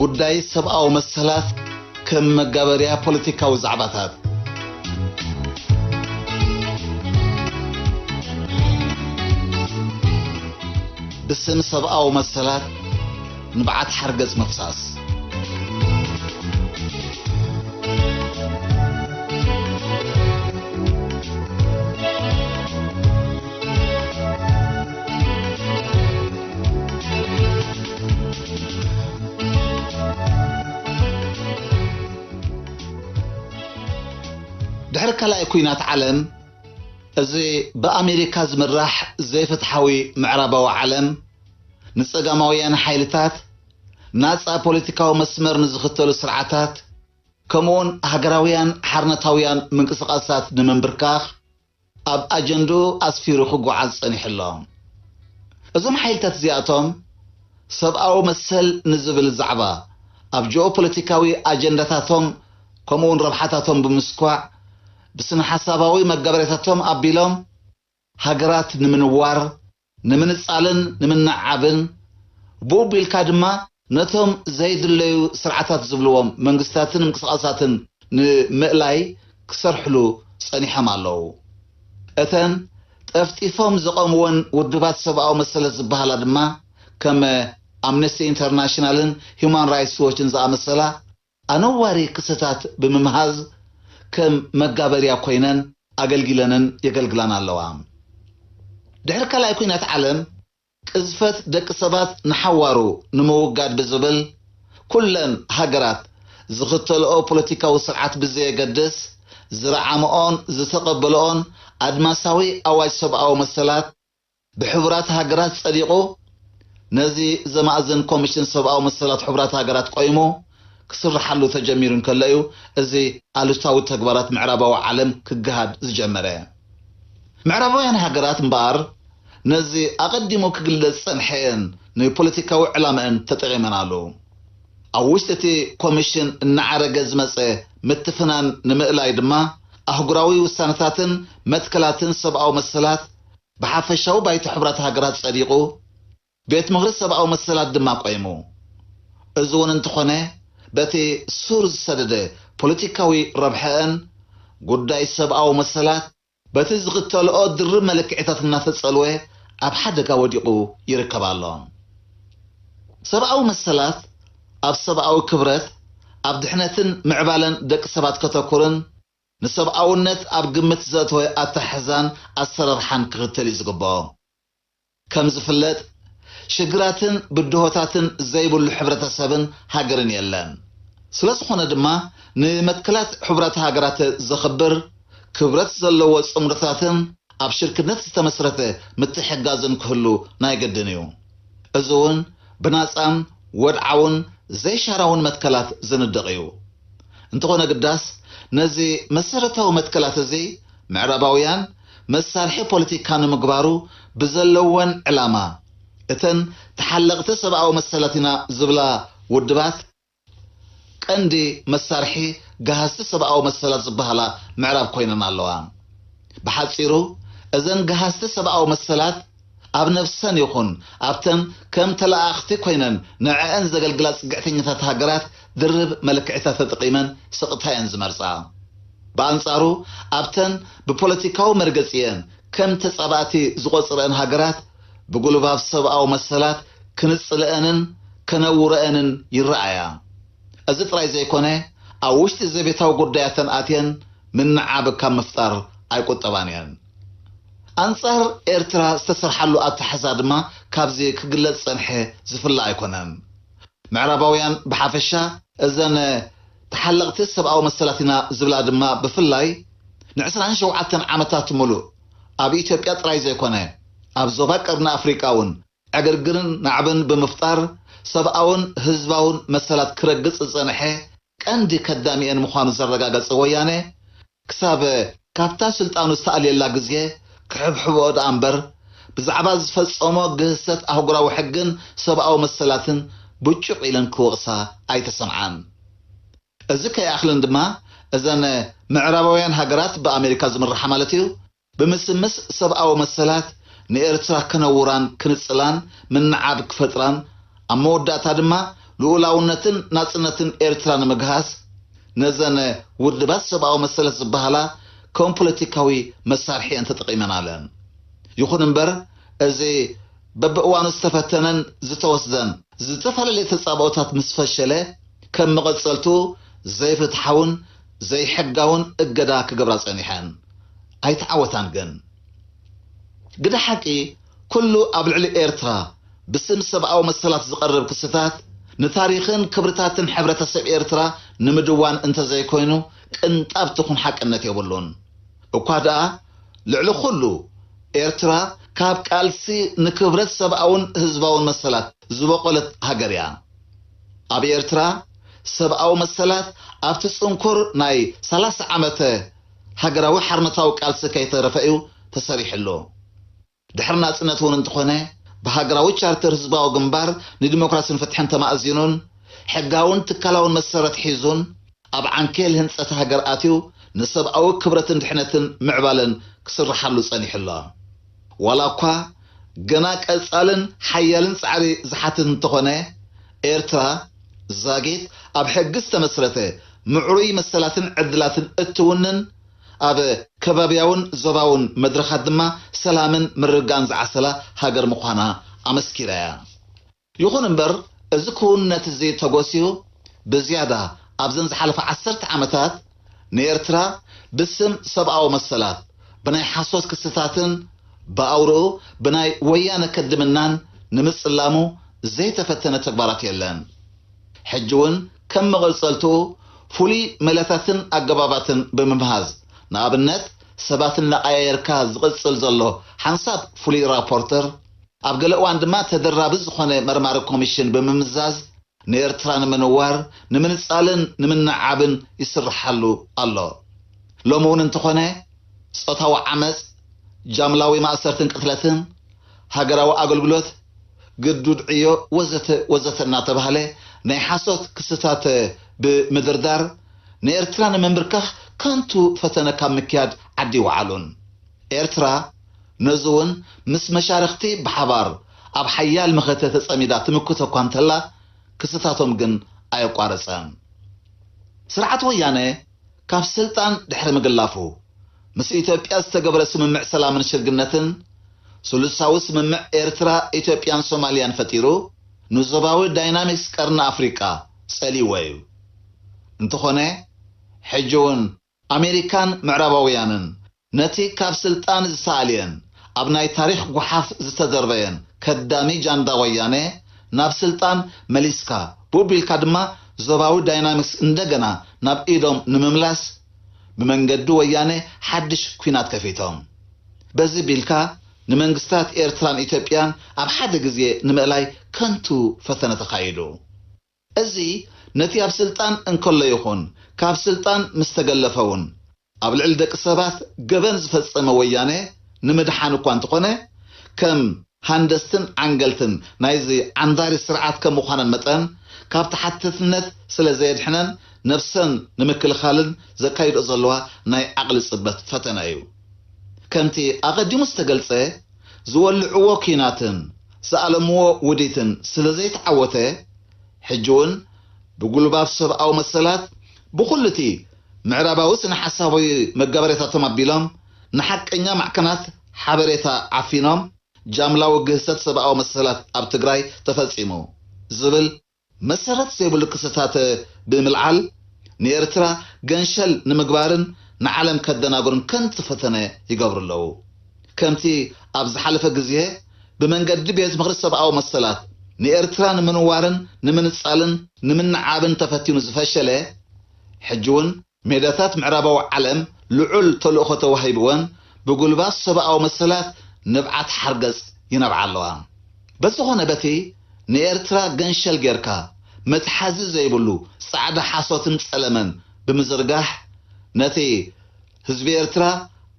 ጉዳይ ሰብኣዊ መሰላት ከም መጋበርያ ፖለቲካዊ ዛዕባታት። ብስም ሰብኣዊ መሰላት ንብዓት ሓርገጽ ምፍሳስ። ድሕሪ ካልኣይ ኲናት ዓለም፣ እዚ ብኣሜሪካ ዝምራሕ ዘይፍትሓዊ ምዕራባዊ ዓለም፣ ንጸጋማውያን ሓይልታት፣ ናጻ ፖለቲካዊ መስመር ንዝኽተሉ ስርዓታት፣ ከምኡውን ሃገራውያን ሓርነታውያን ምንቅስቓሳት ንምንብርካኽ፣ ኣብ ኣጀንድኡ ኣስፊሩ ክጓዓዝ ጸኒሑ ኣሎ። እዞም ሓይልታት እዚኣቶም፣ ሰብኣዊ መሰል ንዝብል ዛዕባ ኣብ ጂኦፖለቲካዊ ኣጀንዳታቶም ከምኡውን ረብሓታቶም ብምስኳዕ፣ ብስነ ሓሳባዊ መጋበርያታቶም ኣቢሎም፣ ሃገራት ንምንዋር፣ ንምንጻልን ንምንዓብን፣ ብኡ ኣቢልካ ድማ ነቶም ዘይድለዩ ስርዓታት ዝብልዎም መንግስታትን ምንቅስቓሳትን ንምእላይ ክሰርሕሉ ጸኒሖም ኣለዉ። እተን ጠፍጢፎም ዘቐምወን ውድባት ሰብኣዊ መሰለት ዝበሃላ ድማ፣ ከም ኣምነስቲ ኢንተርናሽናልን ሂዩማን ራይትስ ዎችን ዝኣመሰላ፣ ኣነዋሪ ክስታት ብምምሃዝ ከም መጋበርያ ኮይነን ኣገልጊለንን የገልግላን ኣለዋ። ድሕሪ ካልኣይ ኲናት ዓለም፣ ቅዝፈት ደቂ ሰባት ንሓዋሩ ንምውጋድ ብዝብል፣ ኩለን ሃገራት ዝኽተልኦ ፖለቲካዊ ስርዓት ብዘየገድስ፣ ዝረዓምኦን ዝተቐበልኦን ኣድማሳዊ ኣዋጅ ሰብኣዊ መሰላት ብሕቡራት ሃገራት ጸዲቑ፣ ነዚ ዘማእዝን ኮሚሽን ሰብኣዊ መሰላት ሕቡራት ሃገራት ቆይሙ ክስርሓሉ ተጀሚሩ እንከሎ እዩ፣ እዚ ኣሉታዊ ተግባራት ምዕራባዊ ዓለም ክገሃድ ዝጀመረ። ምዕራባውያን ሃገራት እምበኣር፣ ነዚ ኣቐዲሙ ክግለጽ ዝጸንሐ እየን ንፖለቲካዊ ዕላመአን ተጠቒመናሉ። ኣብ ውሽጢ እቲ ኮሚሽን እናዓረገ ዝመጸ ምትፍናን ንምእላይ ድማ፣ ኣህጉራዊ ውሳነታትን መትከላትን ሰብኣዊ መሰላት ብሓፈሻዊ ባይቶ ሕቡራት ሃገራት ጸዲቑ፣ ቤት ምኽሪ ሰብኣዊ መሰላት ድማ ቆይሙ። እዚ እውን እንተኾነ፣ በቲ ሱር ዝሰደደ ፖለቲካዊ ረብሐአን፣ ጉዳይ ሰብኣዊ መሰላት በቲ ዝኽተልኦ ድርብ መለክዒታት እናተጸልወ ኣብ ሓደጋ ወዲቑ ይርከብ ኣሎ። ሰብኣዊ መሰላት ኣብ ሰብኣዊ ክብረት፣ ኣብ ድሕነትን ምዕባለን ደቂ ሰባት ከተኩርን፣ ንሰብኣውነት ኣብ ግምት ዘእተወ ኣተሓሕዛን ኣሰራርሓን ክኽተል እዩ ዝግብኦ። ከም ዝፍለጥ፣ ሽግራትን ብድሆታትን ዘይብሉ ሕብረተሰብን ሃገርን የለን። ስለ ዝኾነ ድማ፣ ንመትከላት ሕቡራት ሃገራት ዘኽብር፣ ክብረት ዘለዎ ጽምዶታትን ኣብ ሽርክነት ዝተመስረተ ምትሕግጋዝን ክህሉ ናይ ግድን እዩ። እዚ እውን ብናጻን ወድዓውን ዘይሻራውን መትከላት ዝንደቕ እዩ። እንተኾነ ግዳስ፣ ነዚ መሰረታዊ መትከላት እዚ ምዕራባውያን መሳርሒ ፖለቲካ ንምግባሩ ብዘለወን ዕላማ፣ እተን ተሓለቕቲ ሰብኣዊ መሰላት ኢና ዝብላ ውድባት፣ ቀንዲ መሳርሒ ገሃዝቲ ሰብኣዊ መሰላት ዝበሃላ ምዕራብ ኮይነን ኣለዋ። ብሓጺሩ፣ እዘን ገሃዝቲ ሰብኣዊ መሰላት ኣብ ነፍሰን ይኹን ኣብተን ከም ተለኣኣኽቲ ኮይነን ንዐአን ዘገልግላ ጽግዕተኛታት ሃገራት ድርብ መለክዒታት ተጠቒመን ስቕታ እየን ዝመርጻ። ብኣንጻሩ፣ ኣብተን ብፖለቲካዊ መርገጺአን ከም ተጻባእቲ ዝቖጽረአን ሃገራት፣ ብጉልባብ ሰብኣዊ መሰላት ክንጽለአንን ከነውረአንን ይረኣያ። እዚ ጥራይ ዘይኮነ፣ ኣብ ውሽጢ ዘቤታዊ ጉዳያተን ኣትየን ምንዓብ ካብ ምፍጣር ኣይቁጠባን እየን። ኣንጻር ኤርትራ ዝተሰርሓሉ ኣተሓሕዛ ድማ ካብዚ ክግለጽ ዝጸንሐ ዝፍለ ኣይኮነን። ምዕራባውያን ብሓፈሻ፣ እዘን ተሓለቕቲ ሰብኣዊ መሰላት ኢና ዝብላ ድማ ብፍላይ፣ ንዕስራን ሸውዓተን ዓመታት ምሉእ ኣብ ኢትዮጵያ ጥራይ ዘይኮነ፣ ኣብ ዞባ ቀርኒ ኣፍሪቃ እውን ዕግርግርን ናዕብን ብምፍጣር፣ ሰብኣውን ህዝባውን መሰላት ክረግጽ ዝጸንሐ ቀንዲ ከዳሚኤን ምዃኑ ዘረጋገጸ ወያነ፣ ክሳብ ካብታ ስልጣኑ ዝተኣልየላ ግዜ ክሕብሕብኦ ደኣ እምበር፣ ብዛዕባ ዝፈጸሞ ግህሰት ኣህጉራዊ ሕግን ሰብኣዊ መሰላትን ብጩቕ ኢለን ክወቕሳ ኣይተሰምዓን። እዚ ከይኣኽለን ድማ፣ እዘን ምዕራባውያን ሃገራት፣ ብኣሜሪካ ዝምርሓ ማለት እዩ፣ ብምስምስ ሰብኣዊ መሰላት ንኤርትራ ከነውራን ክንጽላን ምንዓብ ክፈጥራን፣ ኣብ መወዳእታ ድማ ልኡላውነትን ናጽነትን ኤርትራ ንምግሃስ ነዘን ውድባት ሰብኣዊ መሰላት ዝበሃላ ከም ፖለቲካዊ መሳርሒ እየን ተጠቒመናለን። ይኹን እምበር፣ እዚ በብእዋኑ ዝተፈተነን ዝተወስደን ዝተፈላለየ ተጻብኦታት ምስ ፈሸለ፣ ከም መቐጸልቱ ዘይፍትሓውን ዘይሕጋውን እገዳ ክገብራ ጸኒሐን። ኣይተዓወታን ግን። ግደ ሓቂ፣ ኩሉ ኣብ ልዕሊ ኤርትራ ብስም ሰብኣዊ መሰላት ዝቐርብ ክስታት፣ ንታሪኽን ክብርታትን ሕብረተሰብ ኤርትራ ንምድዋን እንተዘይኮይኑ፣ ቅንጣብ ትኹን ሓቅነት የብሉን። እኳ ደኣ፣ ልዕሊ ኩሉ፣ ኤርትራ ካብ ቃልሲ ንክብረት ሰብኣውን ህዝባውን መሰላት ዝበቖለት ሃገር እያ። ኣብ ኤርትራ፣ ሰብኣዊ መሰላት ኣብቲ ጽንኩር ናይ ሰላሳ ዓመተ ሃገራዊ ሓርነታዊ ቃልሲ ከይተረፈ እዩ ተሰሪሕሉ። ድሕሪ ናጽነት እውን እንተኾነ፣ ብሃገራዊ ቻርተር ህዝባዊ ግንባር ንዲሞክራስን ፍትሕን ተማእዚኑን፣ ሕጋውን ትካላውን መሰረት ሒዙን፣ ኣብ ዓንኬል ህንጸት ሃገር ኣትዩ፣ ንሰብኣዊ ክብረትን ድሕነትን ምዕባለን ክስርሓሉ ጸኒሑ ኣሎ። ዋላ እኳ ገና ቀጻልን ሓያልን ጻዕሪ ዝሓትት እንተኾነ፣ ኤርትራ ዛጊት ኣብ ሕጊ ዝተመስረተ ምዕሩይ መሰላትን ዕድላትን እትውንን፣ ኣብ ከባብያውን ዞባውን መድረኻት ድማ ሰላምን ምርግጋእን ዝዓሰላ ሃገር ምዃና ኣመስኪራ እያ። ይኹን እምበር፣ እዚ ክውንነት እዚ ተጎስዩ፣ ብዝያዳ ኣብዘን ዝሓለፋ ዓሰርተ ዓመታት ንኤርትራ ብስም ሰብኣዊ መሰላት ብናይ ሓሶት ክስታትን ብኣውርኡ ብናይ ወያነ ከድምናን ንምጽላሙ ዘይተፈተነ ተግባራት የለን። ሕጂ እውን ከም መቐጸልትኡ ፍሉይ ሜላታትን ኣገባባትን ብምምሃዝ፣ ንኣብነት ሰባት እናቐያየርካ ዝቕጽል ዘሎ ሓንሳብ ፍሉይ ራፖርተር፣ ኣብ ገለ እዋን ድማ ተደራቢ ዝኾነ መርማሪ ኮሚሽን ብምምዛዝ፣ ንኤርትራ ንምንዋር፣ ንምንጻልን ንምንዓብን ይስርሓሉ ኣሎ። ሎሚ እውን እንተኾነ፣ ጾታዊ ዓመጽ፣ ጃምላዊ ማእሰርትን ቅትለትን፣ ሃገራዊ ኣገልግሎት፣ ግዱድ ዕዮ፣ ወዘተ ወዘተ እናተባህለ ናይ ሓሶት ክስታት ብምድርዳር፣ ንኤርትራ ንምንብርካኽ ከንቱ ፈተነ ካብ ምክያድ ዓዲ ይወዓሉን። ኤርትራ ነዚ እውን ምስ መሻርኽቲ ብሓባር ኣብ ሓያል መኸተ ተጸሚዳ ትምክቶ እኳ እንተላ፣ ክስታቶም ግን ኣየቋረጸን። ስርዓት ወያነ ካብ ስልጣን ድሕሪ ምግላፉ፣ ምስ ኢትዮጵያ ዝተገበረ ስምምዕ ሰላምን ሽርግነትን፣ ስሉሳዊ ስምምዕ ኤርትራ፣ ኢትዮጵያን ሶማልያን ፈጢሩ፣ ንዞባዊ ዳይናሚክስ ቀርኒ ኣፍሪቃ ጸልይዎ እዩ። እንተኾነ፣ ሕጂ እውን ኣሜሪካን ምዕራባውያንን ነቲ ካብ ስልጣን ዝሰኣልየን፣ ኣብ ናይ ታሪኽ ጓሓፍ ዝተደርበየን ከዳሚ ጃንዳ ወያነ ናብ ስልጣን መሊስካ፣ ብኡ ቢልካ ድማ ዞባዊ ዳይናሚክስ እንደገና ናብ ኢዶም ንምምላስ፣ ብመንገዲ ወያነ ሓድሽ ኲናት ከፊቶም። በዚ ቢልካ፣ ንመንግስታት ኤርትራን ኢትዮጵያን ኣብ ሓደ ግዜ ንምእላይ ከንቱ ፈተነ ተኻይዱ። እዚ ነቲ ኣብ ስልጣን እንከሎ ይኹን ካብ ስልጣን ምስ ተገለፈ እውን፣ ኣብ ልዕሊ ደቂ ሰባት ገበን ዝፈጸመ ወያነ ንምድሓን እኳ እንተኾነ፣ ከም ሃንደስትን ዓንገልትን ናይዚ ዓንዳሪ ስርዓት ከም ምዃነን መጠን፣ ካብ ተሓተትነት ስለ ዘየድሕነን፣ ነብሰን ንምክልኻልን ዘካይድኦ ዘለዋ ናይ ዓቕሊ ጽበት ፈተነ እዩ። ከምቲ ኣቐዲሙ ዝተገልጸ፣ ዝወልዕዎ ኲናትን ዝኣለምዎ ውዲትን ስለ ዘይተዓወተ፣ ሕጂ እውን ብጉልባብ ሰብኣዊ መሰላት፣ ብኹሉ እቲ ምዕራባዊ ስነ ሓሳባዊ መጋበሬታቶም ኣቢሎም፣ ንሓቀኛ ማዕከናት ሓበሬታ ዓፊኖም፣ ጃምላዊ ግህሰት ሰብኣዊ መሰላት ኣብ ትግራይ ተፈጺሙ ዝብል መሰረት ዘይብሉ ክስታት ብምልዓል፣ ንኤርትራ ገንሸል ንምግባርን ንዓለም ከደናግሩን ከንቱ ፈተነ ይገብሩ ኣለዉ። ከምቲ ኣብ ዝሓለፈ ግዜ ብመንገዲ ቤት ምኽሪ ሰብኣዊ መሰላት ንኤርትራ ንምንዋርን ንምንጻልን ንምንዓብን ተፈቲኑ ዝፈሸለ፣ ሕጂ እውን ሜዳታት ምዕራባዊ ዓለም ልዑል ተልእኾ ተዋሂብወን፣ ብጉልባብ ሰብኣዊ መሰላት ንብዓት ሓርገጽ ይነብዓ ኣለዋ። በዝኾነ በቲ ንኤርትራ ገንሸል ጌርካ መትሓዚ ዘይብሉ ጻዕዳ ሓሶትን ጸለመን ብምዝርጋሕ፣ ነቲ ህዝቢ ኤርትራ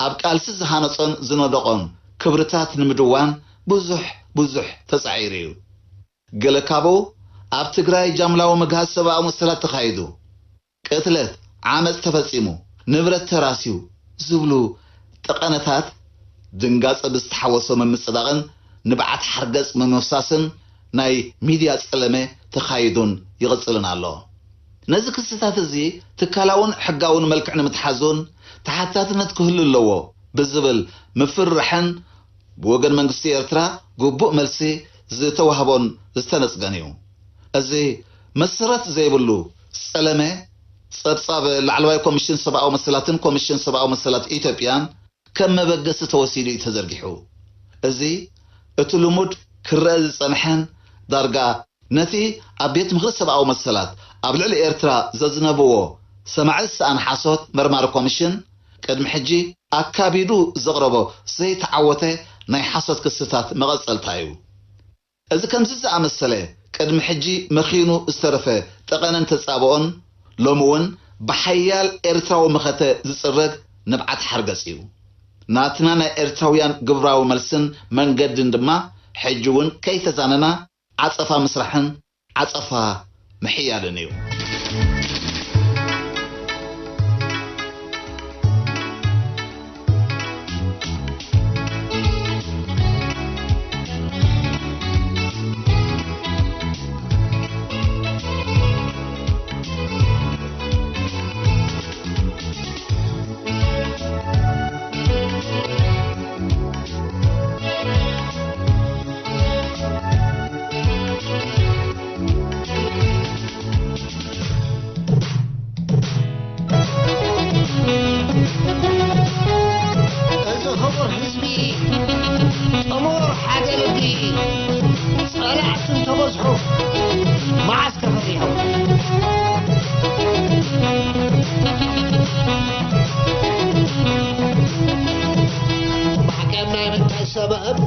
ኣብ ቃልሲ ዝሃነጾን ዝነደቖን ክብርታት ንምድዋን ብዙሕ ብዙሕ ተጻዒሩ እዩ። ገለ ካብኡ ኣብ ትግራይ ጃምላዊ ምግሃስ ሰብኣዊ መሰላት ተኻይዱ፣ ቅትለት፣ ዓመጽ ተፈጺሙ፣ ንብረት ተራስዩ ዝብሉ ጠቐነታት ድንጋጸ ብዝተሓወሶ ምምጽዳቕን ንብዓት ሓርገጽ ምምፍሳስን ናይ ሚድያ ጸለመ ተኻይዱን ይቕጽልን ኣሎ። ነዚ ክስታት እዚ ትካላውን ሕጋውን መልክዕ ንምትሓዙን ተሓታትነት ክህሉ ኣለዎ ብዝብል ምፍርራሕን ብወገን መንግስቲ ኤርትራ ግቡእ መልሲ ዝተዋህቦን ዝተነጽገን እዩ። እዚ መሰረት ዘይብሉ ጸለመ ጸብጻብ ላዕለዋይ ኮሚሽን ሰብኣዊ መሰላትን ኮሚሽን ሰብኣዊ መሰላት ኢትዮጵያን ከም መበገሲ ተወሲዱ እዩ ተዘርጊሑ። እዚ እቲ ልሙድ ክረአ ዝጸንሐን ዳርጋ ነቲ ኣብ ቤት ምኽሪ ሰብኣዊ መሰላት ኣብ ልዕሊ ኤርትራ ዘዝነብዎ ሰማዒ ዝሰኣን ሓሶት መርማሪ ኮሚሽን ቅድሚ ሕጂ ኣካቢዱ ዘቕረቦ ዘይተዓወተ ናይ ሓሶት ክስታት መቐጸልታ እዩ። እዚ ከምዚ ዝኣመሰለ ቅድሚ ሕጂ መኺኑ ዝተረፈ ጠቐነን ተጻብኦን ሎሚ እውን ብሓያል ኤርትራዊ መኸተ ዝጽረግ ንብዓት ሓርገጽ እዩ። ናትና ናይ ኤርትራውያን ግብራዊ መልስን መንገድን ድማ ሕጂ እውን ከይተዛነና ዓጸፋ ምስራሕን ዓጸፋ ምሕያልን እዩ። እዚ ክቡር ህዝቢ ጥሙር ሓደ ልቢ ጸላእቱ እንተበዝሑ መዓስ ከፈሪሑ ማዕቀብ ናይ ምንታይ ሰበብ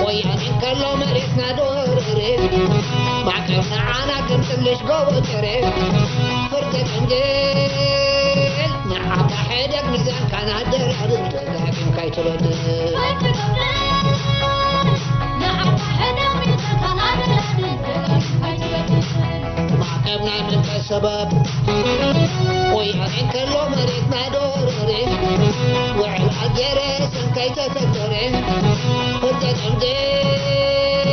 ወያኔ እንከሎ መሬትና ዶርሬ ማዕቀብ ንዓና ከም ጥልሽ ጎቦ ጭሬ ፍርቂ ቀንዴል ንዓኻ ሕደግ ሚዛንካ ናደራድር ደጋጊምካ ኣይትበድል። ማዕቀብ ናይ ምንታይ ሰበብ ወያኔ እንከሎ መሬትና ዶርሬ ውዕል ኣልጀርስ እንከይተተግበረ ፍርቂ ቀንዴል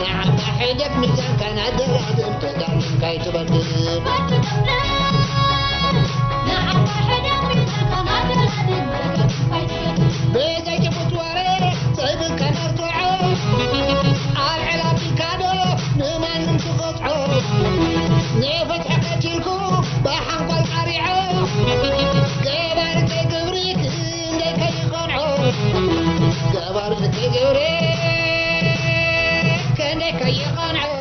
ንዓኻ ሕደግ ሚዛንካ ናደራድር ደጋጊምካ ኣይትበድል። ብዘይ ጭቡጥ ወረ ስዒብካ መርትዖ ኣብ ዕላል ኣቢልካ ዶ ንማንም ትቐጥዖ? ንፍትሒ ቀቲልኩ ብሓንኳል ቃሪዖ ገባሪ ከይግብሪ ክንደይ ከይቐንዖ ገባሪ ከይግብሪ ክንደይ ከይቐንዖ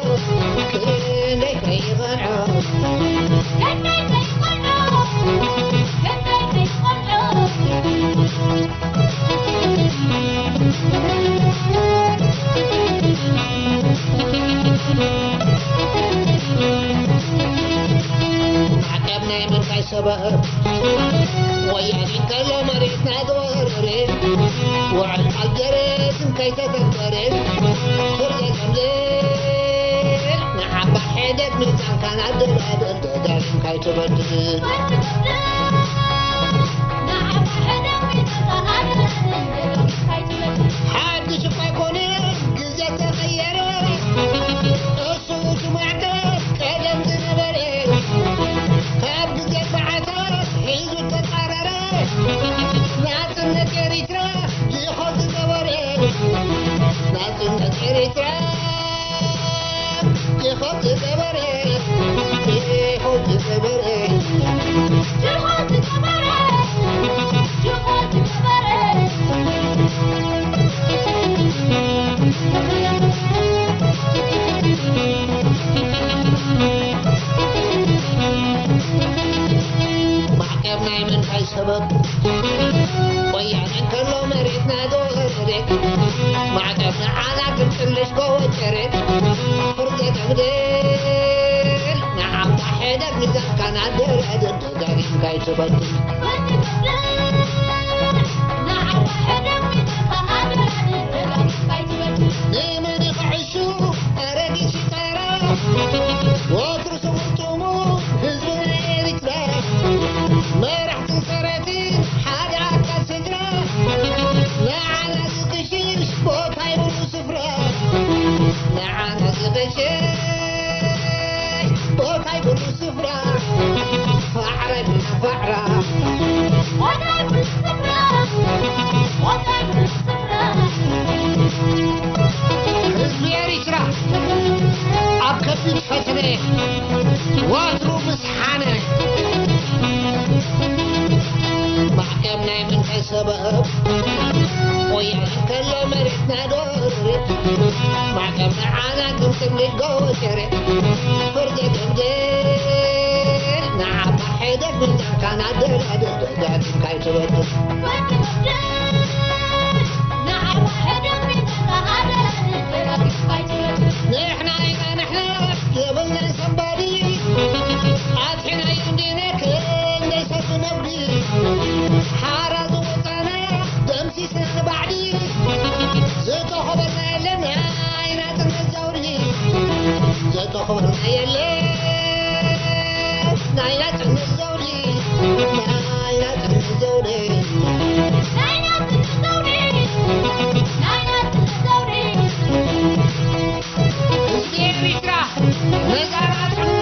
ክንደይ ከይቐንዖ ማዕቀብ ናይ ምንታይ ሰበብ ወያኔ እንከሎ መሬትና ዝወረረ ውዕል ኣልጀርስ እንከይተተግበረ ፍርቂ ቀንዴል ንዓኻ ሕደግ ሚዛንካ ናደራድር ደጋጊምካ ኣይትበድል። ሓድሽ እኳ ኣይኮነ ግዜ ተቐየረ እሱ እቲ ማዕቀብ ቀደም ዝነበረ ካብ ግዜ ሰዓታት ሒዙ ተጻረረ ናጽነት ኤሪትራ ይኾ ዝገበረ ናጽነት ኤሪትራ ይኾ ዝገበረ ይኾ ዝገበረ ይኾ ዝገበረ ይኾ ዝገበረ ማዕቀብ ናይ ምንታይ ሰበብ ወያነ እንከሎ መሬትና ዝወረረ ማዕቀብ ንዓና ክንጥልሽ ጎወጨረ ፍርቂ ቀንዴል ንዓኻ ሕደግ ሚዛንካ ናደራድር ደጋጊምካ ኣይትበድል ንመን ይኽዕሹ ኣረጊት ሽጣራ ወትሩ ስውር ጥሙ ህዝቢ ናይ ኤሪትራ መራሕትን ሰረትን ሓደ ኣካል ስድራ ንዓና ዝቅሽሽ ቦታ ይብሉ ስፍራ ንዓና ወትሩ ምስ ሓነ። ማሕከም ናይ ምንታይ ሰበብ? ቆያ ከሎ መሬትና ዶ ርእ? ማሕከም ንዓና ግን ክንጎ ሸረ። ፍርደ ደምደ ንዓኻ ሕደግ ብልናካ ናደራደር ደጋጊምካ ኣይትበድል። ንሕና ኢና ንሕና የብልናን ሰንባዲ። ኣጥሒናዮም ዲነ ክንደይ ሰብ ነጉዲ። ሓራ ዝወፃና ደምሲስና ንባዕዲ። ዝተኸበልና የለን ናይ ናፅነት ዘውዲ። ዝተኸበልና የለን ናይ ናፅነት ዘውዲ። ናይ ናፅነት ዘውዲ። ናይ ናፅነት ዘውዲ። ናይ ናፅነት ዘውዲ። ህዝቢ ኤርትራ፣ ነዛ ናጽነት